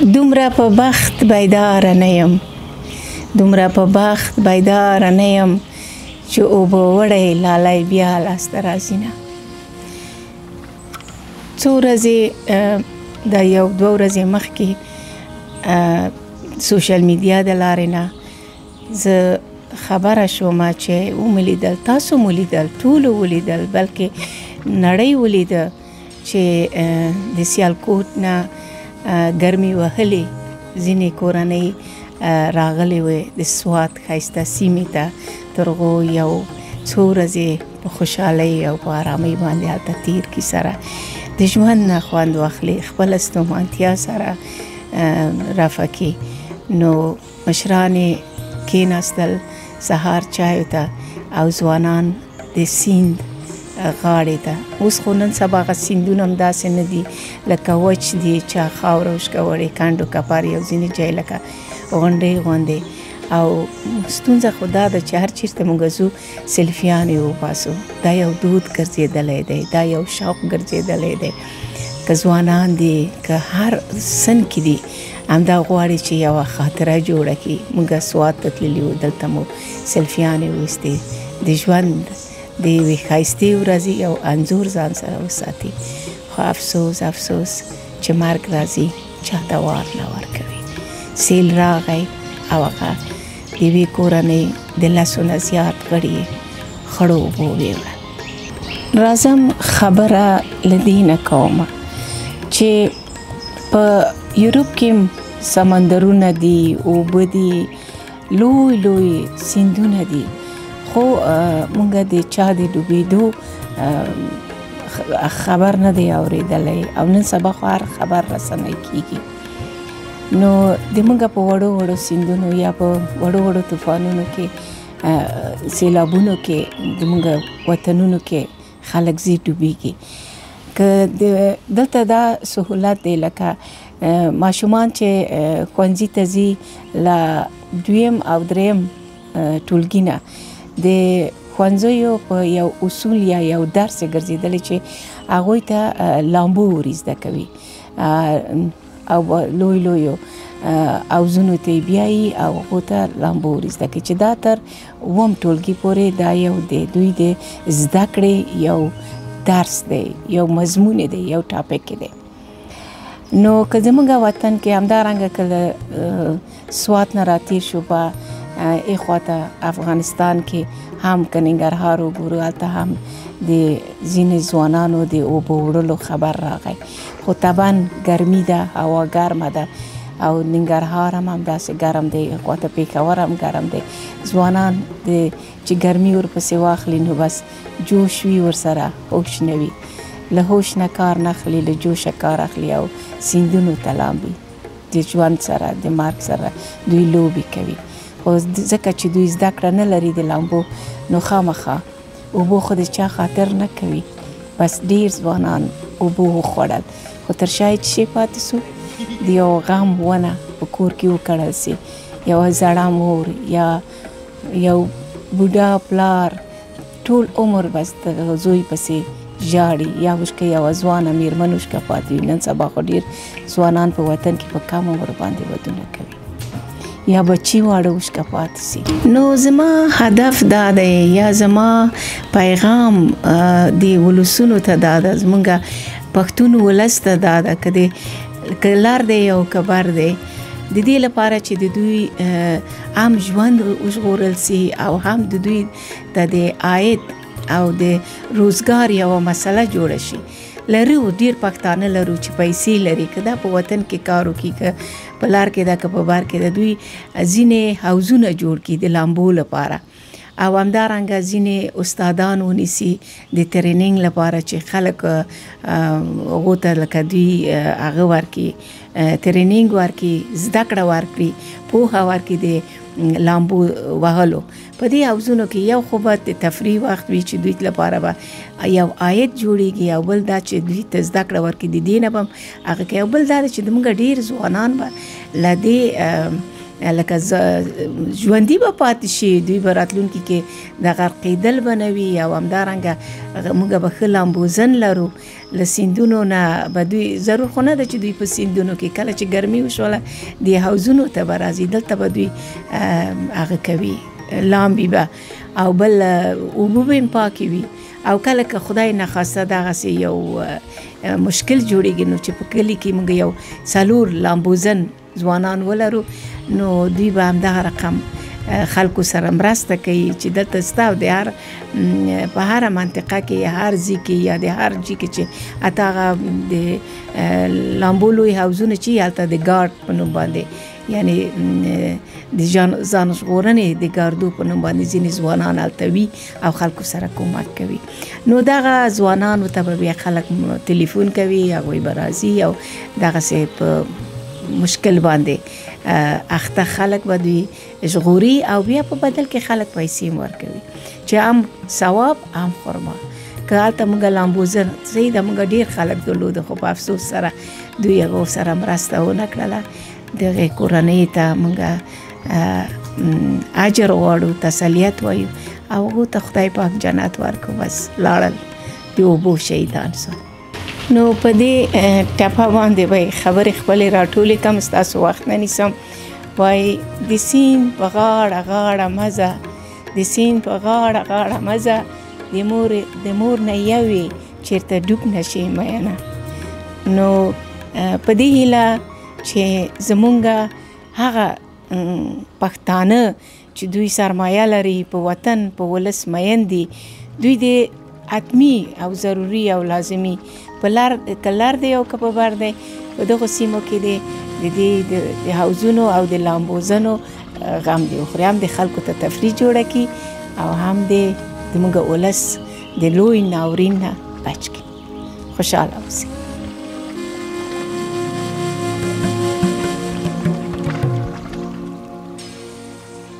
دومره په بخت بیداره نه یم، دومره په بخت بیداره نه یم چې اوبه وړی لالی بیا لاسته راځي نه. څو ورځې، د یو دوه ورځې مخکې social media د لارې نه زه خبره شوم چې ومې لیدل، تاسو مو لیدل، ټولو ولیدل، بلکې نړۍ ولیده چې د سیالکوټ نه ګرمي وهلې ځینې کورنۍ راغلې وې د سوات ښایسته سیمې ته، تر هغو یو څو ورځې په خوشحالۍ او په آرامۍ باندې هلته تیر کړي، سره د ژوند نه خوند واخلي، خپله ستومانتیا سره رفع کړي. نو مشران یې کېناستل سهار چایو ته او ځوانان د سیند غاړې ته. اوس خو نن سبا هغه سیندونه هم داسې نه دي لکه وچ دي، چا خاوره وشکوړې، کنډو کپار، یو ځینې جای لکه غونډۍ غوندې. او ستونزه خو دا ده چې هر چېرته موږ ځو سیلفیانې وباسو، دا یو دود ګرځېدلی دی، دا یو شوق ګرځېدلی دی. که ځوانان دي که هر سن کې دي، همدا غواړي چې یوه خاطره جوړه کړي. موږ سوات ته تللي وو، دلته مو سیلفیانې وویستې، د ژوند د یوې ښایستې ورځې یو انځور ځان سره وساتي. خو افسوس افسوس چې مرګ راځي چاته وار نه ورکوي. سیل راغی او هغه د یوې کورنۍ د 10 نه زیات غړي یې خړو اوبو ویوړل. راځم خبره له دې نه کوم چې په یورپ کې سمندرونه دي، اوبه دي، لوی لوی سیندونه دي، خو موږ د چا د ډوبېدو خبر نه دی اورېدلی، او نن سبا خو هر خبر رسنۍ کېږي. نو د موږ په وړو وړو سیندونو یا په وړو وړو طوفانونو کې، سیلابونو کې، د موږ وطنونو کې خلک ځي ډوبېږي. که دلته دا سهولت دی، لکه ماشومان چې ښوونځي ته ځي له دویم او دریم ټولګي نه د ښوونځیو په یو اصول یا یو درس ګرځېدلی چې هغوی ته لامبو ور زده کوي او لوی لویو حوضونو ته یې بیایي او هغو ته لامبو ور زده کوي، چې دا تر اووم ټولګي پورې دا یو د دوی د زده کړې یو درس دی، یو مضمون دی، یو topic دی. نو که زموږ وطن کې همدارنګه که له سوات نه راتېر شو په اخوا ته افغانستان کې هم که ننګرهار وګورو، هلته هم د ځینې ځوانانو د اوبو وړلو خبر راغی. خو طبعا ګرمي ده، هوا ګرمه ده، او ننګرهار هم همداسې ګرم دی، اخوا ته پېښور هم ګرم دی. ځوانان د چې ګرمي ورپسې واخلي نو بس جوش وي ورسره، هوش نه وي، له هوش نه کار نه اخلي، له جوشه کار اخلي او سیندونو ته لامبي، د ژوند سره د مرګ سره دوی لوبې کوي. خو ځکه چې دوی زده کړه نه لري د لامبو، نو خامخا اوبو خو د چا خاطر نه کوي. بس ډېر ځوانان اوبو وخوړل، خو تر شا یې څه شی پاتې سو؟ د یو غم ونه په کور کې وکړل سي، یوه زړه مور یا یو بوډا پلار ټول عمر بس د زوی پسې ژاړي، یا وشکه یوه ځوانه میرمن وشکه پاتې وي. نن سبا خو ډېر ځوانان په وطن کې په کم عمر باندې ودونه کوي، یا بچي واړه وشکه پاتې سي. نو زما هدف دا دی، یا زما پیغام د ولسونو ته دا ده، زمونږ پښتون ولس ته دا ده، که لار دی او که بر دی، د دې لپاره چې د دوی هم ژوند وژغورل سي او هم د دوی ته د عاید او د روزګار یوه مسله جوړه شي. لرو ډېر پښتانه لرو چې پیسې لري، که دا په وطن کې کار وکړي، که په لار کې ده که په بار کې ده، دوی ځینې حوضونه جوړ کړي د لامبو لپاره، او همدارنګه ځینې استادان ونیسي د training لپاره چې خلک هغو ته لکه دوی هغه ورکړي، training ورکړي، زده کړه ورکړي، پوهه ورکړي د لامبو وهلو. په دې حوضونو کې یو خو به د تفریح وخت وي چې دوی لپاره به یو عاید جوړیږي، او بل دا چې دوی ته زده کړه ورکړي د دې نه به هم هغه کوي، او بل دا چې زموږ ډېر ځوانان به له دې لکه ژوندي به پاتې شي، دوی به راتلونکي کې د غرقېدل به نه وي. او همدارنګه موږ به ښه لامبوزن لرو له سیندونو نه به دوی، ضرور خو نه ده چې دوی په سیندونو کې، کله چې ګرمي وشوله دې حوضونو ته به راځي، دلته به دوی هغه کوي لامبي به، او بل اوبه به هم پاکې وي. او کله که خدای نخواسته دغسې یو مشکل جوړېږي، نو چې په کلي کې موږ یو څلور لامبوزن ځوانان ولرو، نو دوی به همدغه رقم خلکو سره مرسته کوي چې دلته سته. او د هر په هره منطقه کې، هر ځای کې یا د هر ځای کې چې حتی هغه د لامبو لوی حوضونه چې هلته د ګارد په نوم باندې، یعنی د ځان ژغورنې د ګاردو په نوم باندې ځینې ځوانان هلته وي او خلکو سره کومک کوي. نو دغه ځوانانو ته به بیا خلک تلیفون کوي، هغوی به راځي او دغسې په مشکل باندې اخته خلک به دوی ژغوري، او بیا په بدل کې خلک پیسې هم ورکوي چې هم ثواب هم خرما. که هلته موږ لامبوزن صحیح ده، موږ ډېر خلک درلود، خو په افسوس سره دوی هغو سره مرسته ونه کړله. دغې کورنۍ ته موږ اجر غواړو، تسلیت وایو، او هغو ته خدای پاک جنت ورکړو. بس لاړل د اوبو شهیدان سول. نو په دې ټپه باندې به خبرې خپلې راټولې کم، ستاسو وخت نه نیسم. وایي د سیند په غاړه غاړه مزه، د سیند په غاړه غاړه مزه، د مور نه یوې چېرته ډوب نه شي میینه. نو په دې هیله چې زمونږ هغه پښتانه چې دوی سرمایه لري، په وطن په ولس مین دي، دوی دې حتمي او ضروري او لازمي په لار که لار دی او که په بر دی، په دغو سیمو کې دې د دې د حوضونو او د لامبوزنو غم دې وخوري، هم د خلکو ته تفریح جوړه کړي او هم دې زموږ ولس د لوی ناورین نه بچ کړي. خوشحاله اوسئ.